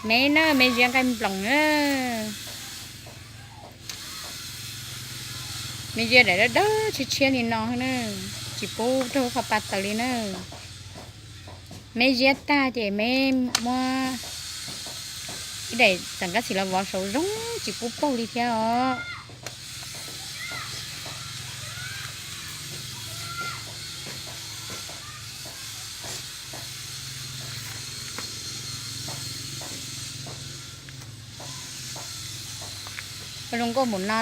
Me na, me ziab nqaij nploos na. Me ziab daim dawb dawb tshiab tshiab li no na, tsis pub rau hauv qhov pa taws li na. Me ziab tag ces me muab ib daim tawm nqaij xim los vov saud zoo tsis pub paug li thiab os. Ua zoo nkauj npaum no na.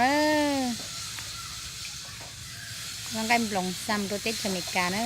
Nqaij nploos xa mus rau teb chaws Amelikas na.